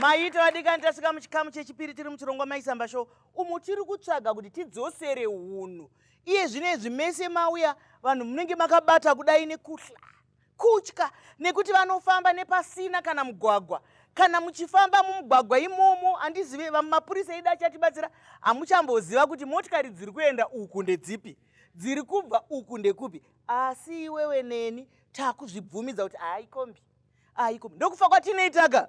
Maita vadikani, tasvika muchikamu chechipiri tiri muchirongwa Maisamba Show umo tiri kutsvaga kuti tidzosere hunhu. Iye zvino izvi mese mauya vanhu munenge makabata kudai nekuhla kutya nekuti vanofamba nepasina kana mugwagwa. Kana muchifamba mumugwagwa imomo, handizive mapurisa edu achatibatsira, hamuchamboziva kuti motikari dziri kuenda uku ndedzipi, dziri kubva uku ndekupi. Asi iwewe neni takuzvibvumidza kuti haikombi aikombi. Ndokufa kwatinoitaka.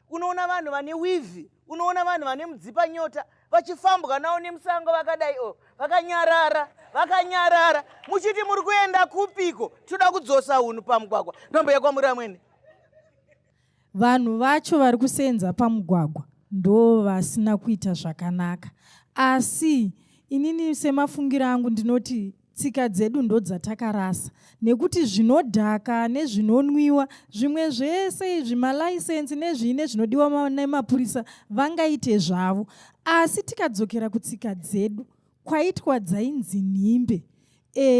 Unoona vanhu vane wivhi, unoona vanhu vane mudzipa nyota vachifambwa nawo nemusango vakadai, o vakanyarara, vakanyarara, muchiti muri kuenda kupiko? Toda kudzosa hunhu pamugwagwa. Ndomboya kwamuri amwene. Vanhu vacho vari kusenza pamugwagwa ndo vasina kuita zvakanaka, asi inini semafungiro angu ndinoti tsika dzedu ndodzatakarasa, nekuti zvinodhaka nezvinonwiwa zvimwe zvese izvi, malaisensi nezvii nezvinodiwa nemapurisa vangaite zvavo, asi tikadzokera kutsika dzedu kwaitwa dzainzi nhimbe,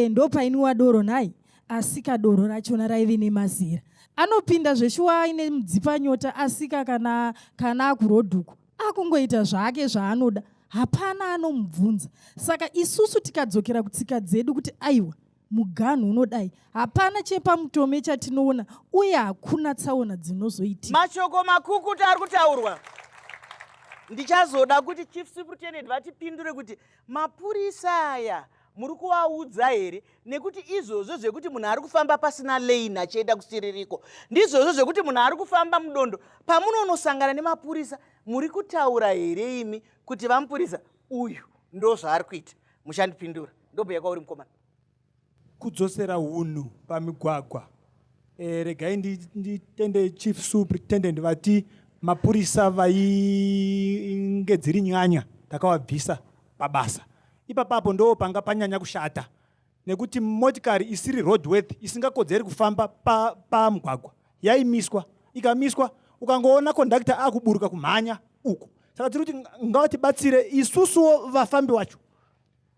ndopainwiwa doro nhai, asika doro rachona raive nemazera. Anopinda zveshuwa aine mudzipanyota, asika kana akurodhuku akungoita zvake zvaanoda, hapana anomubvunza. Saka isusu tikadzokera kutsika dzedu kuti aiwa muganhu unodai, hapana chepamutome chatinoona uye hakuna tsaona dzinozoitika. Mashoko makukutu ari kutaurwa. Ndichazoda kuti Chief Superintendent vatipindure kuti mapurisa aya muri kuvaudza here, nekuti izvozvo zvekuti munhu ari kufamba pasina lane achienda kusiririko, ndizvozvo zvekuti munhu ari kufamba mudondo, pamunonosangana nemapurisa muri kutaura here imi kuti vamupurisa uyu ndo zvaari kuita? Muchandipindura. Ndobhuya kwauri mukomana. Kudzosera hunhu pamigwagwa. Regai nditende Chief Superintendent vati mapurisa vainge dziri nyanya takavabvisa pabasa. Ipapapo ndo panga panyanya kushata, nekuti motikari isiri roadworth isingakodzeri kufamba pamugwagwa yaimiswa, ikamiswa ukangoona conductor akuburuka kumhanya uku. Saka tiri kuti ngavatibatsire isusuwo vafambi wacho,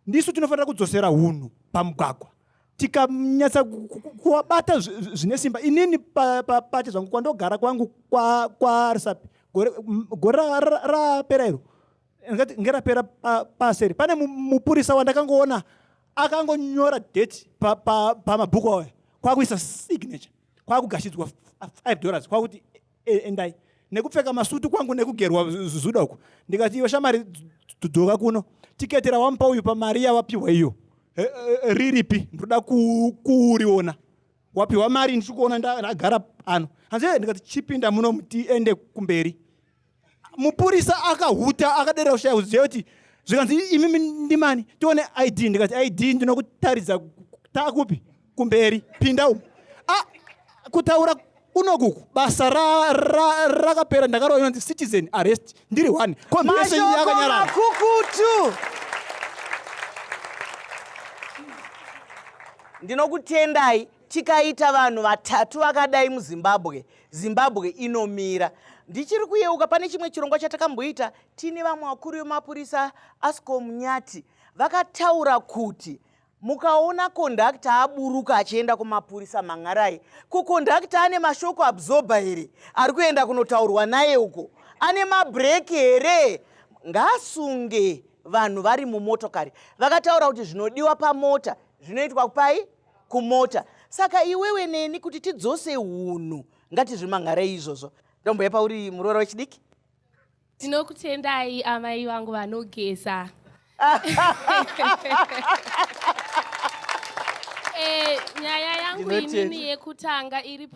ndisu tinofanira kudzosera hunhu pamugwagwa, tikanyatsa kuwabata zvine simba. Inini pache zvangu kwandogara kwangu kwaRisapi gore rapera iro, ngerapera paseri, pane mupurisa wandakangoona akangonyora date pamabhuku aya, kwakuisa signature, kwakugashidzwa $5, kwakuti endai. Nekupfeka masutu kwangu nekugerwa zuda uku, ndikati iwe shamari, dzoka kuno, tiketi rawamupa uyu pamari yawapiwa iyo riripi? Ndoda kuriona. Wapiwa mari ndichikuona ndagara pano. Hanzi ndikati chipinda muno tiende kumberi. Mupurisa akahuta akadera kushaya kuziva kuti zvikanzi imimi ndimani, tione ID. Ndikati ID ndinokutaridza takupi kumberi, pinda umu. Kutaura unokuku basa rakapera, ndakarova inonzi citizen arrest ndiri one. Kombi yese yakanyarara. Makukutu. Ndinokutendai. Tikaita vanhu vatatu vakadai muZimbabwe, Zimbabwe inomira. Ndichiri kuyeuka pane chimwe chirongwa chatakamboita tine vamwe vakuru vemapurisa Ascom Nyati, vakataura kuti mukaona kondakta aburuka achienda kumapurisa, mhan'arai. Kukondakta ane mashoko absorber here ari kuenda kunotaurwa naye uko? Ane mabhreki here? Ngaasunge vanhu vari mumotokari. Vakataura kuti zvinodiwa pamota zvinoitwa kupai? Kumota. Saka iwewe neni kuti tidzose hunhu ngatizvimhan'arei izvozvo. Ndomboya pauri muroora wechidiki. Tinokutendai amai vangu vanogeza. Nyaya yangu inini yekutanga iri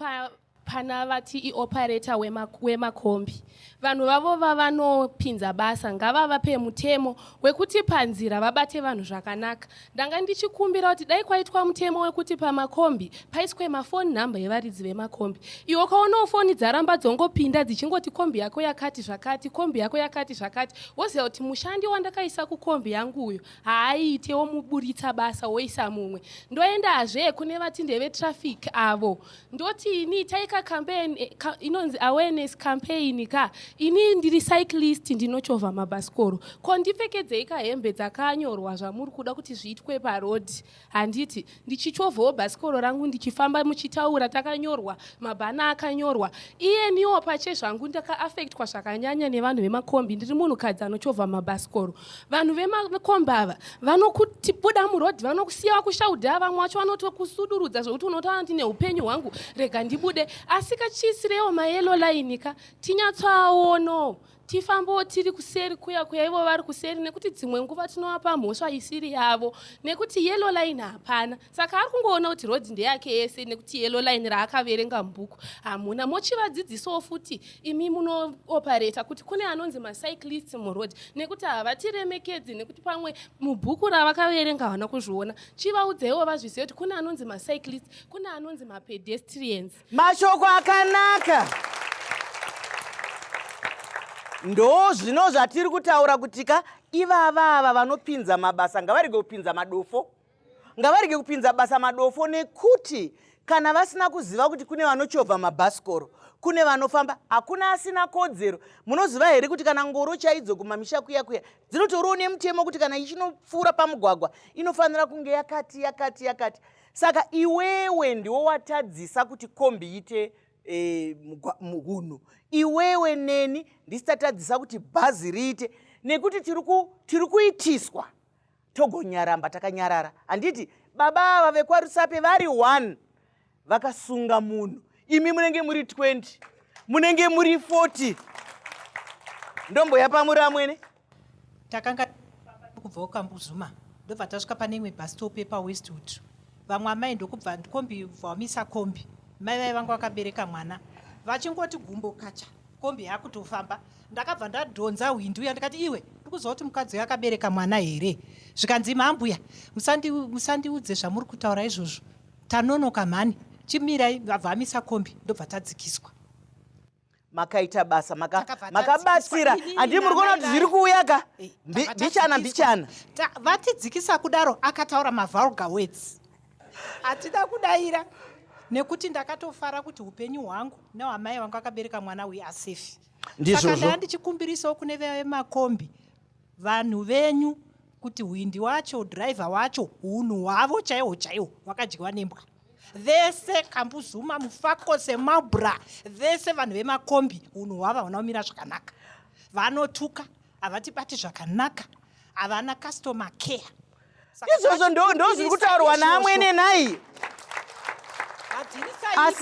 pana vati ioperator wemakombi. Vanhu vavo vavanopinza basa ngavavape mutemo wekuti panzira vabate vanhu zvakanaka. Ndanga ndichikumbira kuti dai kwaitwa mutemo wekuti pamakombi paiswe mafoni nhamba yevaridzi vemakombi. Iwe ukaonawo foni dzaramba dzongopinda dzichingoti kombi yako yakati zvakati, kombi yako yakati zvakati, woziva kuti mushandi wandakaisa kukombi yangu uyu haaite, womuburitsa basa woisa mumwe. Ndoendazve kune vati ndevetraffic avo, ndoti ini itai ka campaign, inonzi awareness campaign ka. ka, ini ndiri cyclist, ndinochovha mabhasikoro. Ko ndipfekedzei kahembe dzakanyorwa zvamuri kuda kuti zviitwe parodhi? Handiti ndichichovhawo bhasikoro rangu ndichifamba muchitaura takanyorwa mabhana akanyorwa. Iyeniwo pachezvangu ndakaafektwa zvakanyanya nevanhu vemakombi. Ndiri munhukadzi anochovha mabhasikoro. Vanhu vemakombi ava vanokubuda murodhi, vanokusiya vakushaudha, vamwe vacho vanotokusudurudza zvekuti unotaura ndine upenyu hwangu, rega ndibude. Asi kachiisirewo mayellow line ka, tinyatsoaonawo, tifambewo tiri kuseri kuya kuya ivo vari kuseri, nekuti dzimwe nguva tinovapa mhosva isiri yavo nekuti yellow line hapana. Saka ari kungoona kuti rodhi ndeyake yese nekuti yellow line raakaverenga mubhuku hamuna. Mochivadzidzisawo futi imi munoopareta kuti kune anonzi macyclists murodhi, nekuti havatiremekedzi, nekuti pamwe mubhuku ravakaverenga havana kuzviona. Chivaudzaiwo vazvizive kuti kune anonzi macyclists, kune anonzi mapedestrians. Mashoko akanaka. Ndo zvino zvatiri kutaura kuti ka ivava ava vanopinza mabasa ngavarege kupinza madofo, ngavarege kupinza basa madofo, nekuti kana vasina kuziva kuti kune vanochovha mabhasikoro, kune vanofamba, hakuna asina kodzero. Munoziva here kuti kana ngoro chaidzo kumamisha kuya kuya dzinotoriwo nemutemo kuti kana ichinopfuura pamugwagwa inofanira kunge yakati yakati yakati. Saka iwewe ndiwo watadzisa kuti kombi ite hunhu. Iwewe neni ndisitatadzisa kuti bhazi riite, nekuti tiri kuitiswa togonyaramba takanyarara. Handiti baba ava vekwaRusape vari 1 vakasunga munhu, imi munenge muri 20, munenge muri 40. Ndomboya pamuri amwene. Takanga kubva kuKambuzuma, ndobva tasvika pane imwe bus stop yepaWestwood. Vamwe amai ndokubva kombi vamisa kombi, mai vai vanga vakabereka mwana, vachingoti gumbo kacha, kombi yakutofamba. Ndakabva ndadhonza hwindi uya, ndikati iwe ndikuziva kuti mukadzi uyu akabereka mwana here? Zvikanzi mambuya, musandiudze zvamuri kutaura izvozvo, tanonoka mhani, chimirai. Vabva amisa kombi, ndobva tadzikiswa. Makaita basa, makabatsira. Handii muri kuona kuti zviri kuuya ka mbichana mbichana. Vatidzikisa kudaro, akataura mavulgar words, hatida kudaira nekuti ndakatofara kuti upenyu hwangu nehwamai vangu akabereka mwana, we are safe. Saka ndaa ndichikumbirisawo kune vemakombi, vanhu venyu, kuti hwindi wacho, dhiraivha wacho, hunhu hwavo chaihwo chaihwo hwakadyiwa nembwa vese. Kambuzuma, Mufakose, Mabra, vese vanhu vemakombi hunhu hwavo hauna kumira zvakanaka. Vanotuka, havatibati zvakanaka, havana customer care. Izvozvo ndo zviri kutaurwa naamwene nhai.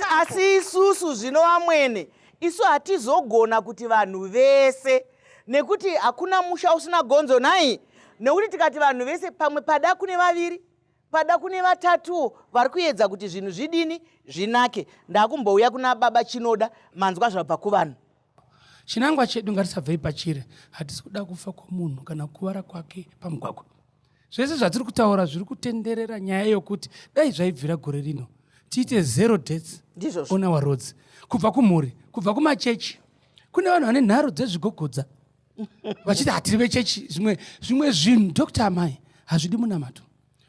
Asi isusu zvino amwene, isu hatizogona kuti vanhu vese, nekuti hakuna musha usina gonzo nhai. Nekuti tikati vanhu vese, pamwe pada kune vaviri, pada kune vatatuwo vari kuedza kuti zvinhu zvidini zvinake. Ndakumbouya kuna baba Chinoda. Manzwa zvabva kuvanhu. Chinangwa chedu ngatisabvei pachiri, hatisi kuda kufa kwomunhu kana kukuvara kwake pamugwagwa. Zvese zvatiri kutaura zviri kutenderera nyaya yokuti dai zvaibvira gore rino tiite zero deaths on our roads, kubva kumhuri, kubva kumachechi. Kune vanhu vane nharo dzezvigogodza vachiti hatiri vechechi. Zvimwe zvinhu, Dr Amai, hazvidi munamato.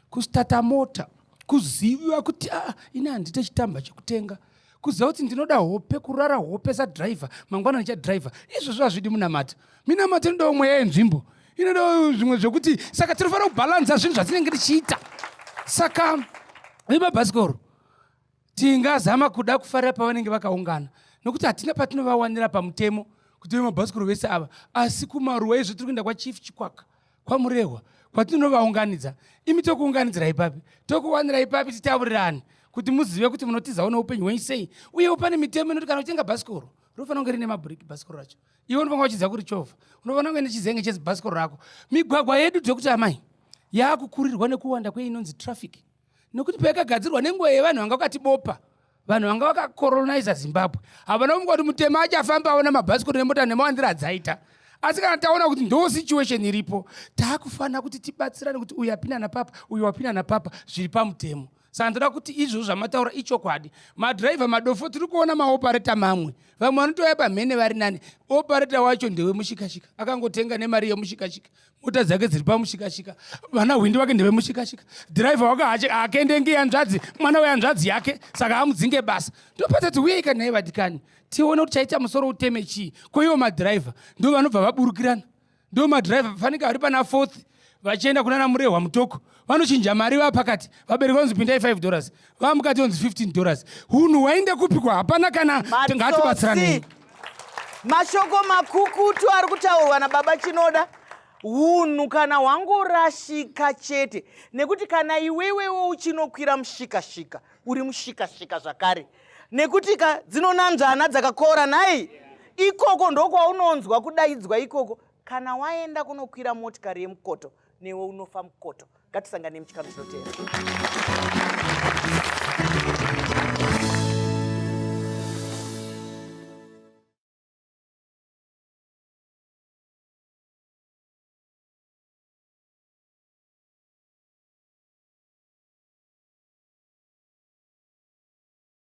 Kustata mota, kuziva kuti aa, ini handite chitamba chekutenga, kuziva kuti ndinoda hope, kurara hope sadhiraivha, mangwana ndichadhiraivha, izvozvo hazvidi munamato. Minamato inodawo mweya yenzvimbo, inodawo zvimwe zvekuti. Saka tinofanira kubhalanza zvinhu zvatinenge tichiita. Saka vemabhasikoro tingazama kuda kufarira pavanenge vakaungana, nokuti hatina patinovawanira pamutemo kuti vemabhasikoro vese ava. Asi kumaruwa izvo tiri kuenda kwaChief Chikwaka, kwaMurehwa, kwatinovaunganidza. Imi tokuunganidzira ipapi, tokuwanira ipapi, titaurirane kuti muzive kuti munotizawo neupenyu hwenyu sei. Uyewo pane mitemo inoti kana uchitenga bhasikoro rinofanira kunge rine mabhureki bhasikoro racho. Iwe unofanira uchiziva kurichovha, unofanira kunge nechizenge chebhasikoro rako. Migwagwa yedu, dzekuti amai, yaakukurirwa nekuwanda kweinonzi traffic, nekuti payakagadzirwa nenguva yevanhu vanga vakatibopa, vanhu vanga vakakoloniza Zimbabwe, havana kumuka kuti mutema achafamba aona mabhasikoro nemota nemawandiro adzaita. Asi kana taona kuti ndo situation iripo, taakufanira kuti tibatsirane kuti uyu apinda napapa, uyu wapinda napapa, zviri pamutemo. Saka ndoda kuti izvozvo zvamataura ichokwadi. Madhiraivha madofo tiri kuona maopareta mamwe, vamwe vanotouya pamhene vari nani. Opareta wacho ndewemushikashika, akangotenga nemari yemushikashika, mota dzake dziri pamushikashika, vana hwindi vake ndevemushikashika, dhiraivha wake haakendenge hanzvadzi, mwana wehanzvadzi yake, saka amudzinge basa. Ndopatati uyei kanhai vadikani, tione kuti chaita musoro uteme chii. Ko ivo madhiraivha ndo vanobva vaburukirana, ndo madhiraivha fanika vari pana fourth vachienda kunana Murehwa Mutoko, vanochinja mari vapakati, vabereki vanonzi pindai $5, vamukati vanonzi $15. Hunhu hwaenda kupikwa hapana kana ngatibatsiranei. Mashoko makukutu ari kutaurwa nababa Chinoda. Hunhu kana hwangorashika chete, nekuti kana iwewewo uchinokwira mushikashika, uri mushikashika zvakare, nekuti ka dzinonanzvana dzakakora nhai, ikoko ndokwaunonzwa kudaidzwa ikoko. Kana waenda kunokwira motikari yemukoto, newe unofa mukoto. Ngatisangane muchikamu chinoteera.